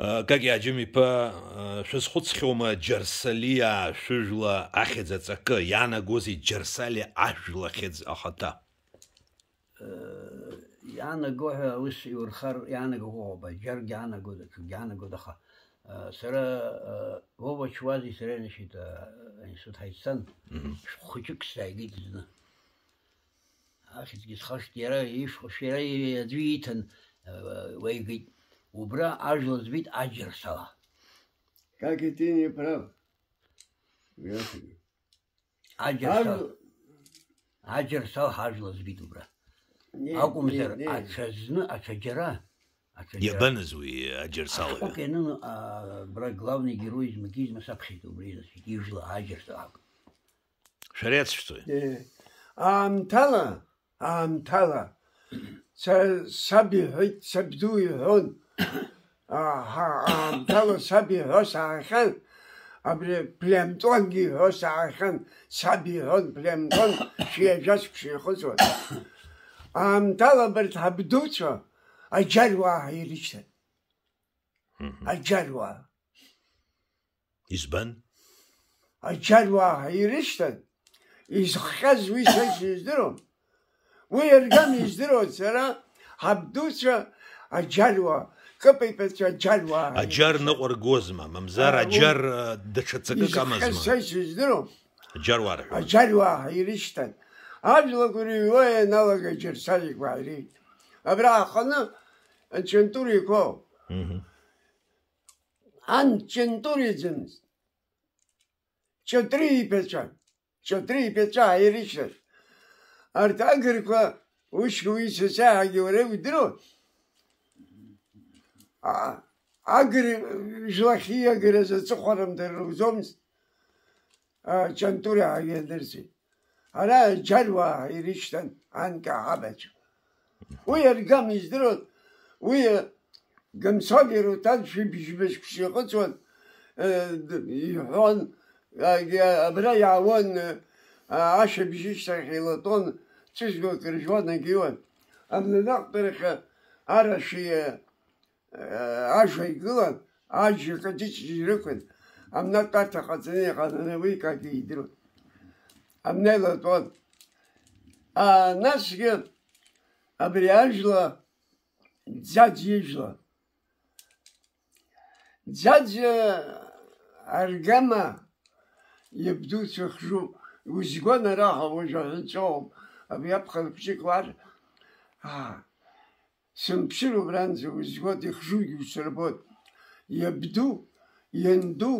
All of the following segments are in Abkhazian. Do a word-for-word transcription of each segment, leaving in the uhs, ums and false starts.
Какиа Џьым-иԥа, шәазхәыцхьоума Џьарсалиаа шәыжәла ахьӡ аҵакы, иаанагозеи Џьарсалиа ажәла ахьӡ ахаҭа? Иаанаго ҳәа ус иурхар иаанаго ыҟоуп, џьаргьы аанаго, даҽакгьы аанаго, аха сара, Вова Чуази сара инашьит аинститут ҳаиццан, шәҟәы хәыҷык сзааигеит зны. Ахьӡгьы схашҭит, иара ишҟа-, иара аӡәы ииҭан, уеигеит. Убра ажәла збеит Аџьарсала. Как и ты не прав. Ясно. Аџьарсал. Ажәла- Аџьарсал ҳажәла збеит убра. Не, акәымзар, не, не. Аҽазны, аҽаџьара, аҽаџьара. Иабаныз уи Аџьарсал? Ашәҟәык ианын, а, абра главный герой измакизма саԥхьеит убри, значит, ижәла Аџьарсал акәын. Шәара иацшәҵои? Е, аамҭала, аамҭала, са, саб иҳәеит, сабду иҳәон, аҳа, аамҭала саб иҳәо саахьан, абри Племтонгьы иҳәо саахьан, саб иҳәон, Племтон шәи ажәа сықәшәихыҵуан. Аамҭала абарҭ ҳабдуцәа аџьаруаа ҳаирышьҭан. Мгм. Аџьаруаа. Избан? Аџьаруаа ирышьҭан, изхҟьаз уи са исыздыруам. Уи аргама издыруан сара, ҳабдуцәа аџьаруаа, кыпеиԥацәа аџьаруаа. Аџьар ныҟәыргозма, мамзар, а, аџьар, уи а, даҽа ҵакык изхҟьаз амазма? Са исыздыруам. Аџьаруаа рҳәон. Аџьаруаа ирышьҭан. Ажәлақәа рыҩуа ианалага Џьарсалиқәа ааиреит. Абра ааханы Ҷантури иқәоу. Мгм. Ан Ҷантури иӡамызт. Ҷатри иԥацәа, Ҷатри иԥацәа ааирышьҭан. Арҭ агырқәа, ушьха уи сасааҳагьы уара иудыруа? А, агыр, жәлахьи агыразы аҵыхәарамҭа руӡомызт, а, Ҷантури аагьы анырҵеит. Ара аџьаруаа ирышьҭан анкьа аҳабацәа. Уи аргама издыруан, уи, э, Гамсагьы Руҭан шәи бжьба шықәса иҟыҵуан, э, д-, иҳәон, э, абра иаауан, э, ашәа бжьышьҭахь илатәон, ҵәыжәгак ржәуан, агьиуан. Амнанаҟтәарахьы арашәи, э, ажәа игылан, аџь акаҷыҷ ирықәын, амна тәарҭа ҟаҵаны иҟан, ана уи какгьы идыруан. Амна илатәон. А, насгьы абри ажәла, Ӡаӡ ижәла. Ӡаӡ, э, аргама иабдуцәа хжу, узгон ара ҳа уажә аҳәынҵәа ыҟоуп, абри аԥхын хәҷык уар, аа, Сымԥшыр убранӡа узгоит, ихжугьы усырбоит. Иабду, ианду,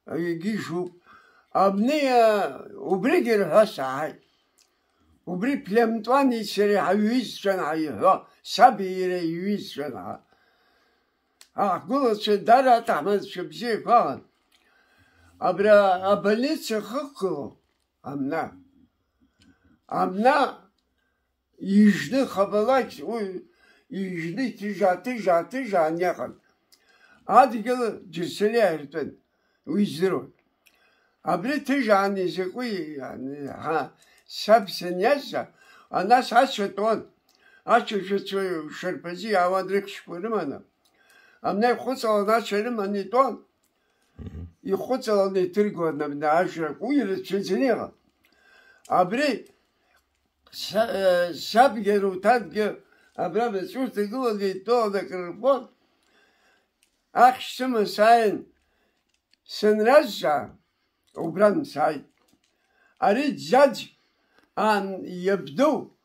егьи ижуп. Абни, а, убригьы рҳәо саҳаит. Убри Племтуани сареи ҳаҩызцәан ҳаиҳәо, саби иареи иҩызцәан ҳа. Ҳгәылацәа дара аҭаҳмадцәа бзиақәа ыҟан. Абра абольница хықәгылоуп, амна. Амна ижны хабалақь, уи ижны иҭыжаа, ҭыжаа, ҭыжаан иҟан. Адгьыл Џьырсалиа иртәын, уи здыруан. Абри ҭыжаан изакәи, ани, ҳа, саб саниазҵаа, анас ацәа тәон. Ацәа шәацәа шарԥазы иаауан рыхьшьқәа рыманы. Амна ихәыҵалан ацәа рыманы итәон. Мгм. Ихәыҵаланы иҭыргон амна ажәра, уи ирацәаӡаны иҟан. Абри Са-, э, сабгьы Руҭангьы абра маҵурҭа игыланы итәоу анакрырфон, ахьшь сыман сааин, санразҵаа, убран сааит. Ари Ӡаӡ аан иабду,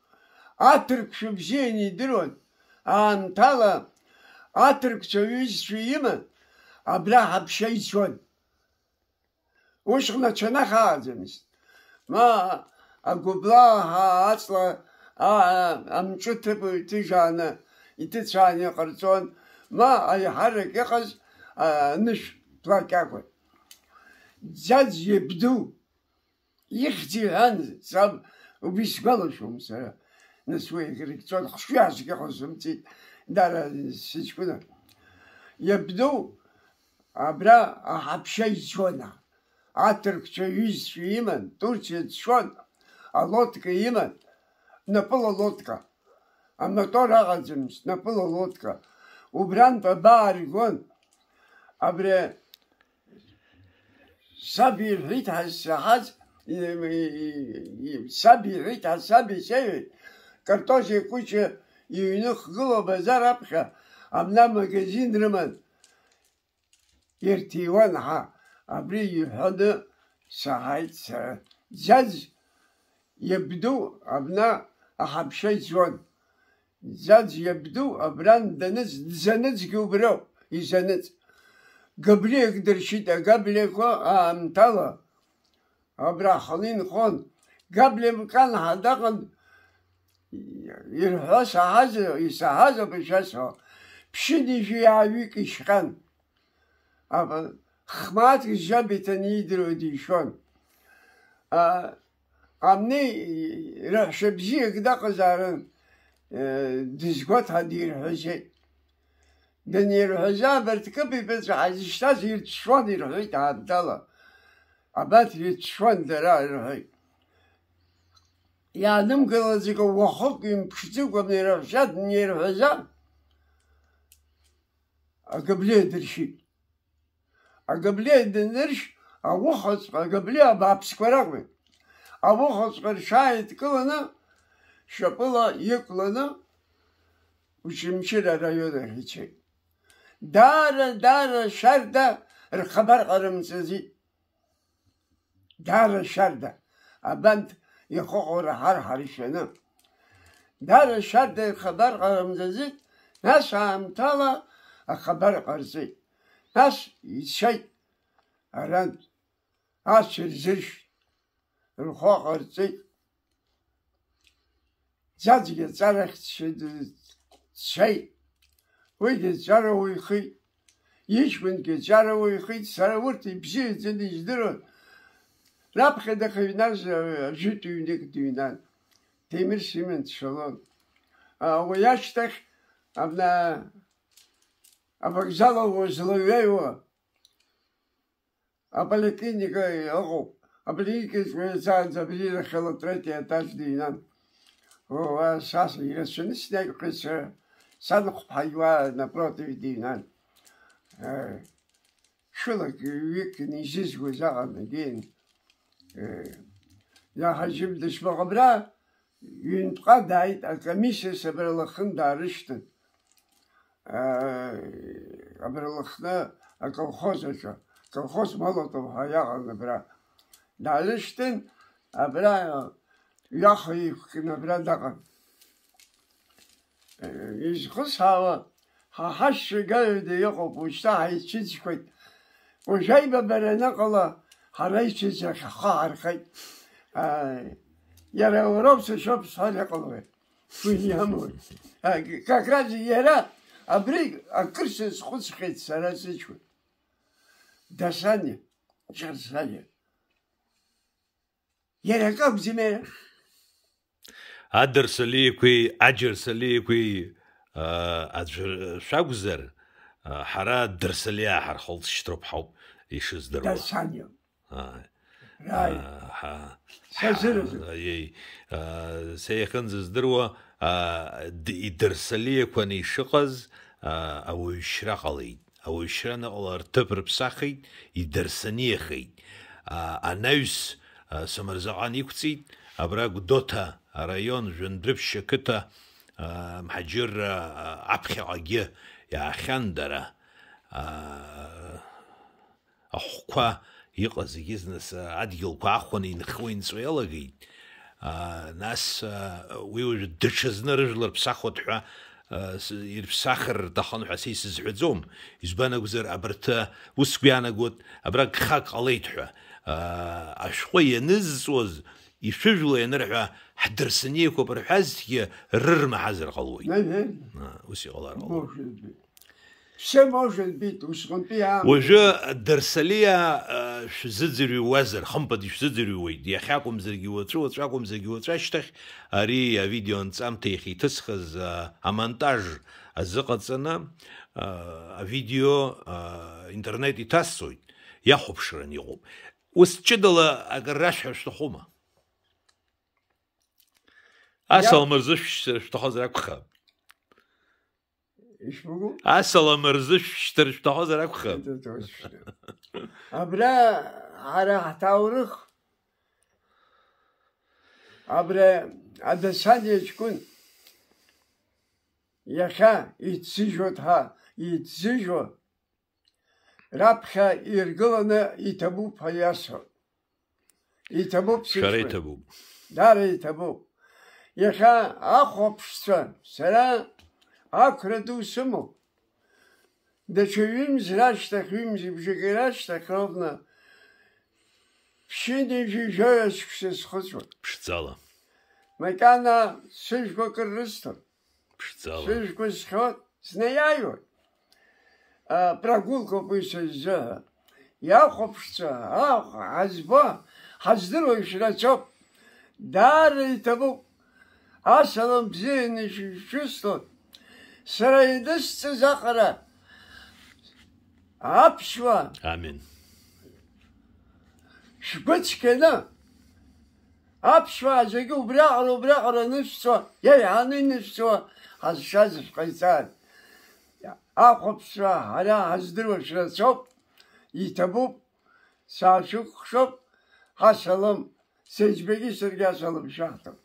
аҭырқәшәа бзианы идыруан, аамҭала аҭырқәцәа ҩызцәа иман, абра ҳаԥшьа ицон. Усҟан ацәанах ааӡамызт. Ма агәыблаа ҳәа аҵла, а-, амҿы ҭыԥ иҭыжааны, иҭыцәааны иҟарҵон, ма аиҳарак иҟаз, а, анышә плакь акәын. Ӡаӡ иабду, ихьӡ иҳәан, саб, убри сгәалашәом сара. Нас уи егьыргӡон, хшыҩ аӡәк иҟазымҵеит, дара сыҷкәына. Иабду, Абра аҳаԥшьа ицон, аҭырқәцәа ҩызцәа иман, Турциа дцон, алодка иман, напыла лодка. Амотор аҟаӡамызт, напыла лодка. Убрантә абаа ргон, Абри саб иҳәеит ҳаззаҳаз, и-, и-, и-, саб иҳәеит, ҳа саб исеиҳәеит, картофель кәыча иҩныхгылоу абазар аԥхьа, абна магазин рыман, ирҭиуан ҳа, абри иҳәаны саҳаит сара. Ӡаӡ иабду абна аҳаԥшьа иӡуан. Ӡаӡ иабду абран даныӡ, дзаныӡгьы убриоуп, изаныӡ. Габлиак дыршьит, агаблиақәа аамҭала абра ҳханы инхон. Габлиа Мканҳа даҟан ирҳәо саҳаз, исаҳаз ауп ишәасҳәо. Ԥшьынҩажәи ааҩык ишьхьан. Аба, хмааҭк жьаб иҭаны идыруа дишон. А, амни раҳәшьа бзиак дыҟазаарын, э, дызгәаҭа дирҳәазеит. Данирҳәаза, абарҭ кыпипаҵәа ҳазышьҭаз ирҽуан, ирҳәеит аамҭала. Абарҭ ирҽуан дара, рҳәеит. Иаанымгылаӡакәа уахык ҩымԥшӡыкәа данирҳәаза, данирҳәаза, агаблиа дыршьит. Агаблиа даныршь, аухаҵәҟьа, агаблиа абааԥсқәа ракәын. Аухаҵәҟьа рҽааидкыланы, шьапыла иқәланы, Очамчыра араион ахь ицеит. Даара, даара шьарда рхабар ҟарымҵаӡеит. Даара шьарда, абанҭ ихыҟоу раҳар-ҳар ишәаны. Даара шьарда ихабар ҟарымҵаӡеит, нас аамҭала ахабар ҟарҵеит. Нас ицеит арантә, ацәа рзыршьит, рхәы ҟарҵеит. Ӡаӡгьы аҵарахь дцеит, уигьы аҵара уихеит, иҷкәынгьы аҵара уихеит, сара урҭ ибзиаӡаны издыруан. Раԥхьа дахьыҩназ, а, ажәытә ҩнык дыҩнан, Ҭемыр Симон дшалон. А, уи ашьҭахь абна авокзал ауаа злаҩеиуа, аполиклиника ыҟоуп. Аполиклиникаҿы уи аҵаанӡа абри нахьала атретий этаж дыҩнан. Уа, са ирацәаны снеиқәхеит сара, санхәԥҳагь уа напротив дыҩнан. Э, шәылак ҩык низызгоз аҟан, егьин. Э, иаҳа жьым дышмаҟабра, ҩынтәҟа дааит, акомиссиа сабра лахын даарышьҭын. Э, абра лыхны аколхоз аҿы, колхоз Молотов ҳәа иаҟан абра. Даарышьҭын, абра ҩаха иқәкны абра даҟан. Э, изхысҳәаауа, ҳа ҳашьцәа гаҩада иҟоуп, уажәшьҭа ҳаицәыӡқәеит. Уажә аибабара аныҟала, ҳара ицәыӡ ахь ҳхы ҳархеит. Ааи, иара уароуп сашьоуп сҳәар иҟалои? Уи иамои? А, как раз иара абри акыр сазхәыцхьеит сара сыҷкәын. Дасаниа, Џьарсаниа. Иара акы акәӡами иара? Адырсалиқәеи аџьырсалиқәеи, аа, аӡәыр шәакәзар, аа, ҳара дырсалиаа ҳархылҵшьҭроуп ҳауп ишыздыруа. Дасаниа. Ааи. Раи. Аа, ҳа-, Сазыразы. Ҳа-, аиеи. Аа, са иахьынӡаздыруа, аа, д-, идырсалиақәаны ишыҟаз, аа, ауаҩшьра ҟалеит. Ауаҩшьра аныҟала рҭыԥ рыԥсахит, идырсаниахеит. Аа, анаҩс, аа, Самырзаҟан иқәҵит, абра Гәдоуҭа араион Жәандәыԥшь ақыҭа, аа, мҳаџьырра, аа, аԥхьаҟагьы иаахьан дара. Аа, ахәқәа иҟаз зегьы зныс, аа, адгьылқәа аахәаны инхо-инҵо иалагеит. Аа, нас, аа, уи уажә даҽазны рыжәлар ԥсахуеит ҳәа, аа, с-, ирԥсахыр рҭахын ҳәа са исызҳәаӡом. Избан акәзар, абарҭ, аа, ус сгәы иаанагоит, абра гхак ҟалеит ҳәа. Аа, ашәҟәы ианызҵоз, ишәыжәла ианырҳәа, ҳдырсаниақәап рҳәазҭгьы рырмаҳазар ҟалоит. Наверное. Аа, ус иҟалар ҟалоит. Может быть. Все может быть, усҟантәи аамҭазы. Уажәы Дарсалиа, а, шәзыӡырҩуазар, хымԥада ишәзыӡырҩуеит, иахьакәымзаргьы уаҵәы, уаҵәы акәымзаргьы уаҵәы ашьҭахь, ари авидео анҵамҭа иахьиҭысхыз, а, амонтаж азыҟаҵаны, а, авидео, а, интернет иҭасҵоит, иахәаԥшран иҟоуп. Ус ҷыдала акыр рашәҳәар шәҭахума? Асалам рзышәшьцәа шәҭахозар акәхап. Ишбыгу? Асалам рзышәшьҭыр шәҭахозар акәхап. Абра ҳара ҳҭоурых, абра адасаниа ҷкәын иахьа иҭзыжьуа дҳа, иҭзыжьуа раԥхьа иргыланы иҭабуп ҳәа иасҳәоит. Иҭабуп, шәара сыҷкәын. Иҭабуп. Дара иҭабуп. Иахьа ахәаԥшцәа, сара ақәра ду сымоуп. Даҽа ҩымз рашьҭахь, ҩымзи бжаки рашьҭахь ровно ԥшьынҩажәи жәаҩа шықәса схыҵуан. Ԥшӡала. Макьана сыжәқәа акыр рысҭон. Ԥшӡала. Сыжәқәа схьоит, снаиааиуеит. А, прогулкоуп уи сыззыҳәа. Иахәаԥшцәа, аҳ-, ҳазбо, ҳаздыруа шәрацәоуп. Даара иҭабуп. Асалам бзианы ишәышәысҭоит. Сара идысҵаз аҟара аԥсуаа. Амин. Шәгәы цқьаны, аԥсуаа зегьы убриаҟара, убриаҟара анышәҵо, иаиҳаны инышәҵуа ҳазшаз шәҟаиҵааит. Ахәаԥшцәа ҳара ҳаздыруа шәрацәоуп, иҭабуп, саашәыкәхшоуп, ҳасалам, сеиҵбагьы саргьы асалам шәаҳҭап.